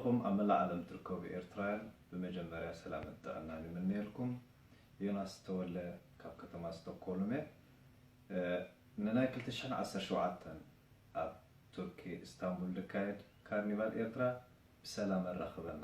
ኹም ኣብ መላእ ዓለም ትርከቡ ኤርትራውያን ብመጀመርያ ሰላምን ጥዕናን ይምነየልኩም። ዮናስ ተወለ ካብ ከተማ ስቶክሆልም እየ። ንናይ ክልተ ሽሕን ዓሰርተ ሸውዓተን ኣብ ቱርኪ ኢስታንቡል ዝካየድ ካርኒቫል ኤርትራ ብሰላም ኣራኽበና።